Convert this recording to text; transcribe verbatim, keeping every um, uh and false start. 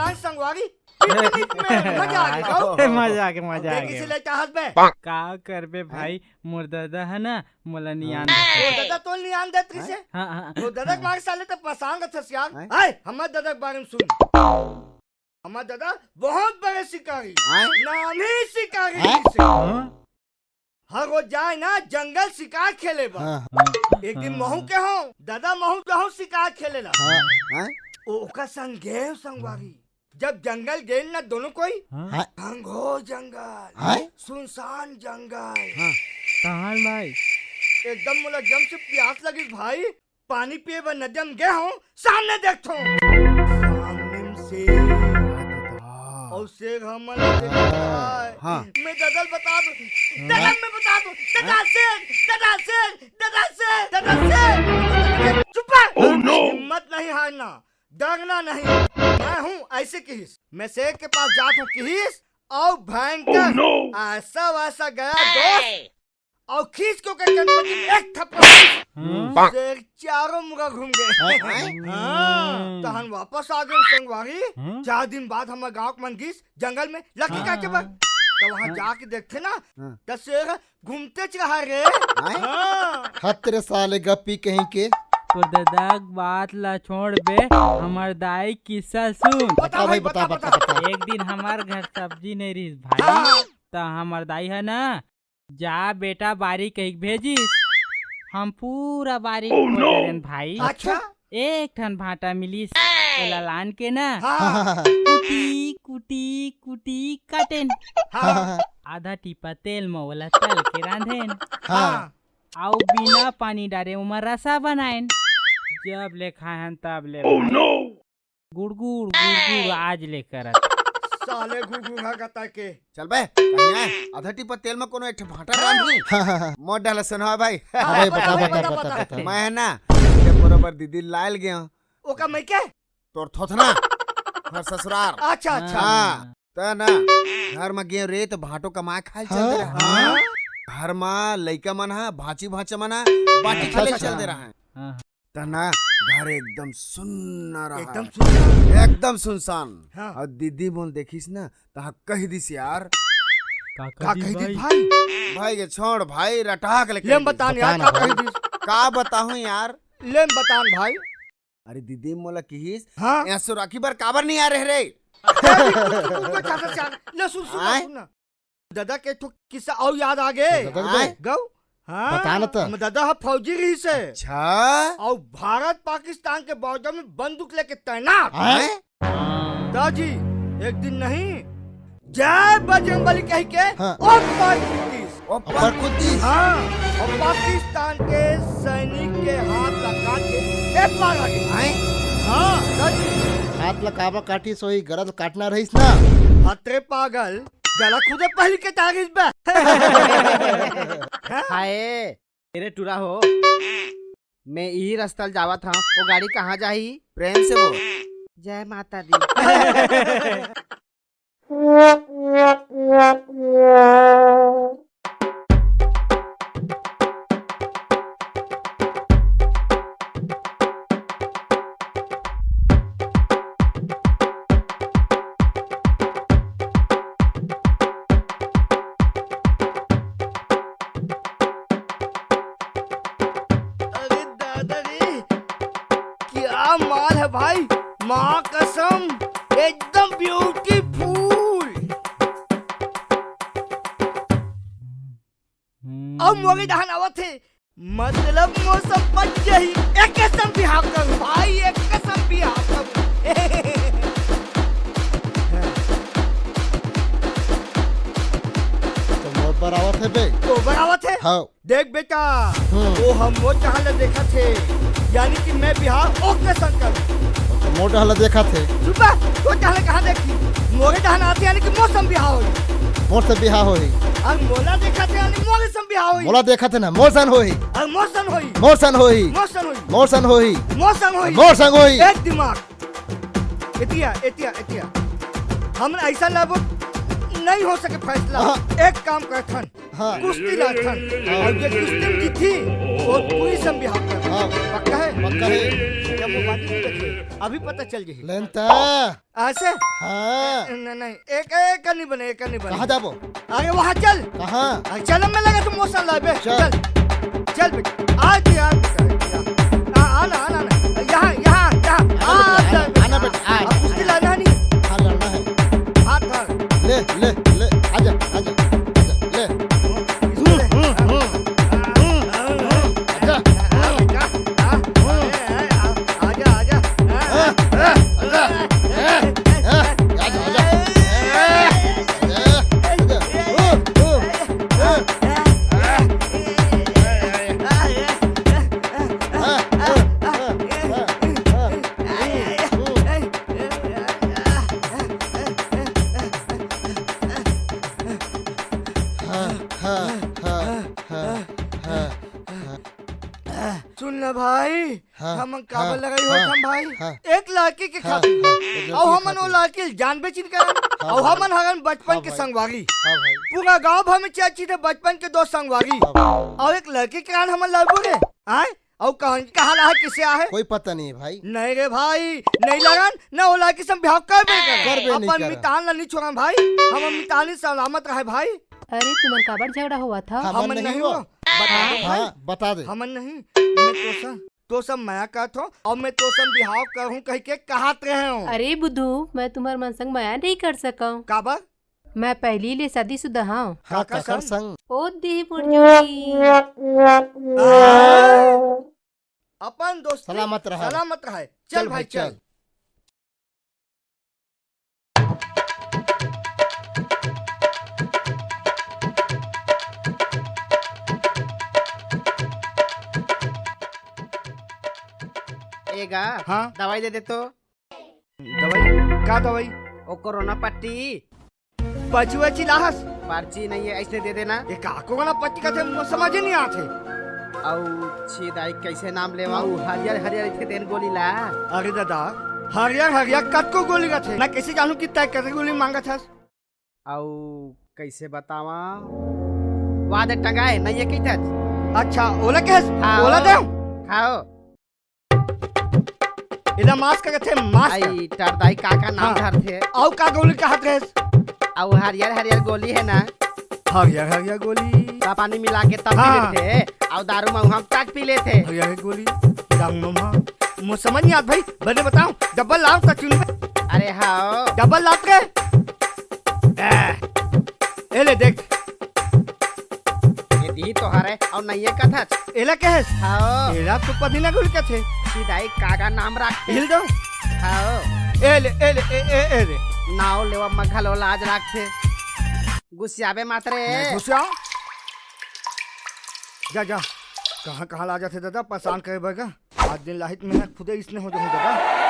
आज संगवारी, पिकनिक में मजा आ गया। ए, मजा आ गया, मजा आ गया। देख, इसे ले चाहत बे। का करबे भाई, मोर ददा है ना, मोला नियान देथे। मोर ददा तो नियान देत रहिसे। हाँ, हाँ। मोर ददा के मारे साले तो परेशान रहिथे यार। हैं? आय, हमर ददा के बारे में सुन। हमर ददा बहुत बड़े शिकारी। हैं? नामी शिकारी हैं? रहिसे। हाँ? हर रोज जाए ना जंगल शिकार खेले बर। हाँ। एक दिन महूं के हूं, ददा महूं के हूं शिकार खेले ला। हाँ। हैं? ओ, ओकर संग गे संगवारी। जब जंगल गे ना दोनों कोई, हाँ। हाँ। घंघोर जंगल, हाँ। सुनसान जंगल। हाँ। तहान भाई। एकदम मोला जम से प्यास लगिस भाई, पानी पिए बर नदिया में गे हूं, सामने देखथों। सामने में शेर। हाँ। अउ शेर हमन ला देखत हे। हाँ। मैं ददा ल बता दूं, हाँ। ददा मैं बता दूं, ददा शेर, ददा शेर, ददा शेर, ददा शेर। चुप रह। Oh no! हिम्मत नहीं हारना, डरना नहीं, मैं हूँ, ऐसे किहिस। मैं शेर के पास जात हूँ किहिस, अउ भयंकर Oh no! ऐसा वैसा गया दोस्त, अउ खींच के ओकर कनपटी में एक थप्पड़। हम्म। शेर चारों मुड़ा घूम गे। हैं? हाँ, हम्म। तहन वापस आ गे संगवारी। हम्म। चार दिन बाद हमर गांव के मन गिस जंगल में लकड़ी हाँ। काटे बर। तो वहां हाँ। जाके देखथे ना, हाँ। तो शेर घूमतेच रहा रे। हैं? हाँ। हत रे साले गप्पी कहीं के। तोर ददा के बात ला छोड़ बे, हमर दाई किस्सा सुन। बता बता भाई, भाई, बता, बता, बता, बता। बता। एक दिन हमर घर सब्जी नहीं रहिस भाई, हाँ। त हमर दाई ह ना, "जा बेटा बारी" कहिके भेजिस। हम पूरा बारी Oh, खोज no! डरेन भाई। अच्छा। एक ठन भांटा मिलिस, ओला लान के ना, हाँ। कुटी, कुटी, कुटी काटेन। हाँ। आधा टीपा तेल म ओला तल के रांधेन। हाँ। अउ बिना पानी डारे ओमा रसा बनाएन। जब ले खाएन तब ले Oh, भाई। No! गुड़गुड़, गुड़गुड़ आज ले करत। साले गुड़गुड़ हा गता के। चल बे, कहीं आए, आधा टीपा तेल में कोनो एक ठे भांटा रांधी। हाँ, हाँ, हाँ। मोर डाला सुनवा भाई। हाँ भाई, बता, बता, बता, बता, बता, बता। बता। मैं है ना, ये बरोबर दीदी लायल गया। ओका मैं के? तोर थोथना। घर ससुरार। अच्छा, अच्छा। हाँ। त ना, घर में गए रे तो भांटो कमाए खाए चल दे रहा। हाँ। घर में लइका मन हा, भांची भांचा मन हा, बाटी अच्छा, खेले अच्छा। चल दे रहा है। हाँ। त ना घर एकदम सुन्ना रहा एकदम है। सुनसान। एकदम सुनसान। हाँ। अउ दीदी मोला देखिस ना, त हा कहि दिस यार। का का कहि दिस कहि दिस भाई? भाई? भाई के छोड़ भाई, रटाक ले ये कहि दिस। बता ना यार, बता ना का भाई। कहि दिस? का बताहूँ यार? ले बता ना भाई। अरे दीदी मोला किहिस, हाँ? "एसो राखी बर काबर नहीं आ रहे रे?" अरे, कुछ, कुछ, कुछ, अच्छा, अच्छा, ले सुन, सुन, आय? सुन ना। ददा के एक ठो किस्सा अउ याद आ गे। ददा के आय? बे? गऊ? हाँ, बता ना त। हम ददा ह फौजी रहिस हे। अच्छा। अउ भारत पाकिस्तान के बॉर्डर में बंदूक लेके तैनात। आय? दाजी, एक दिन नहीं, "जय बजरंगबली" कहि के हाँ। ऊपर कूद दिस। ऊपर कूद दिस। हाँ, अउ पाकिस्तान के सैनिक के हाथ ला काट के ए पार आ गे। आय? हाँ, दाजी। हाथ ला काबर काटिस होही, गरज काटना रहिस ना। हतरे पागल, गला खुदे पहिली के टागिस बे। हाय, तेरे टुरा हो, मैं इही रस्ता ल जावत हंव, वो गाड़ी कहाँ जाही? प्रेम से बोल। जय माता दी। अरे दादा रे, क्या माल है भाई, माँ कसम, एकदम beautiful। हम्म। अब मोगे डहन आवत हे, मतलब मौसम बच जाही। एक कसम बिहाव करूं भाई, एक कसम बिहाव करूं। तो मोर बर आवत हे बे? तो बर आवत हे? हाँ। देख बेटा, हम्म। वो हम मोर डहन ला देखत हे, यानी कि मैं बिहाव ओके संग करूं। तो मोर डहन ला देखत हे। सुबह, वो डहन ला कहाँ देखी? मोरे डहन आथे यानी कि मौसम बिहाव होही। मोर से बिहाव होही। अउ मोला देखत हे यानी मोरे संग बिहाव होही। मोला देखत हे ना, मोर सन होही। अउ मोर सन होही। मोर सन होही। मोर सन होही। मोर सन होही। मोर सन होही। मोर सन होही। एक दिमाग। एतिया, एतिया, एतिया। हमन ऐसा लाबो, नहीं हो सके फैसला। हाँ। एक काम करथन। हाँ। कुश्ती लड़थन। हाँ। अउ जे कुश्ती में जीतही, वो टूरी से बिहाव करही। हाँ। पक्का हे? पक्का हे। जब वो बाजी में देखे, अभी पता चल जाही। लेन त। अइसे? हाँ। नहीं, नहीं, एक, एक नहीं बने, एक नहीं बने। कहाँ जाबो? अरे वहाँ चल। कहाँ? अरे चल, मैं लगा तुम मौसम लाबे। चल। चल। चल बेटा, आ जा, आ जा। आ, आना, आना, आना। यहाँ, यहाँ, यहाँ। आना आ बेटा, जा आना, आना बेटा, आ। अब कुश्ती लड़ना नहीं। हाँ, लड़ना है। हाथ धर। ले, ले, ले, आजा, आजा, आजा, ले। हम्म, हम्म, हम्म, हम्म, हम्म, हम्म, आजा। आ, बेटा, आ, आ, आ, आ, आजा, आजा। हाँ, हाँ, आजा। सुन ना भाई, हाँ, हमन काबर हाँ, लड़ाई होत हाँ, हन भाई? हाँ। एक लड़की के हाँ, खातिर। हाँ, एक लड़की अउ के हमन ओ खातिर। लड़की ल जानबे चिन करन। हाँ अउ भाई। हमन हरन बचपन हाँ के भाई। संगवारी। हाँ भाई। पूरा गांव भर में चर्चित हे बचपन के दो संगवारी। हाँ भाई। अउ एक लड़की के कारण हमन लड़बो रे? आय? अउ कहां, कहां ला हे, किसे आहे? कोई पता नहीं हे भाई। नहीं रे भाई, नहीं लड़न, न ओ लड़की से हम बिहाव करबे नहीं करन। करबे नहीं अपन करन। मितान ला नहीं छोड़न भाई, हमर मितान ही सलामत रहे भाई। अरे तुमन काबर झगड़ा होवत हव? हमन हमन नहीं नहीं हो। हो। बता दे भाई। हाँ, बता दे। हमन नहीं, मैं तोसन, तोसन मया करत हूँ अउ मैं तोसन बिहाव करहूँ कहिके कहत रहे हूँ। अरे बुद्धू, मैं तुम्हर मन संग मया नहीं कर सकंव। काबर? मैं पहिली ले शादीशुदा हंव। हाँ, काकर काकर संग? संग? ओ देह मोर जोड़ी। आ, अपन दोस्ती सलामत रहे। सलामत रहे। चल चल भाई, भाई, चल। चल। ए गा, हाँ? दवाई दे दे तो। दवाई? का दवाई? ओ कोरोना पट्टी। पर्ची वर्ची लाहस? पर्ची नहीं हे, अइसने दे देना। ये का कोरोना पट्टी कथे, मोर समझ ही नहीं आथे। अउ छे दाई, कइसे नाम लेवा, उ हरियर हरियर रहिथे तेन गोली ला। अरे दादा, हरियर हरियर कतको गोली रथे, मैं कइसे जानहूं कि तैं कतको गोली मांगत हस? अउ कइसे बतावा, वादे टंगाए नहीं हे कहिथस। अच्छा, ओला कहेस? हाँ। ओला देव? हाँ। एला मास्क कथे, मास्क। आई, टरदाई का का नाम हाँ। धरथे? अउ का गोली कहत रहेस? अउ हरियर हरियर गोली हे ना। हरियर हरियर गोली। का पानी मिला के तब हाँ। पी लेथे, अउ दारू में हम तक पी लेथे। हरियर हरियर गोली, दारू में हाँ। मोर समझ नहीं आत भाई, बने बताओ, डब्बल लाव त चुनबे। अरे हाँ। डब्बल लात रे। ए, ए ले देख। ये दी तो हरे अउ नहीं हे कथच। एला कहेस? हाँ। एला तो पदिना गुल कथे। सीधा ही काका नाम रख। हिल दो। हाँ। ए ले, ए ले, ए, ए, ए ले। नाव लेवा म घलो लाज राखथे। गुस्सियाबे मत रे। नहीं गुस्सियाओ। जा, जा। कहाँ, कहाँ ला जाथे दादा, परेशान करे बर का? आज दिन लाहित में खुदे इसने हो जाऊँ दादा।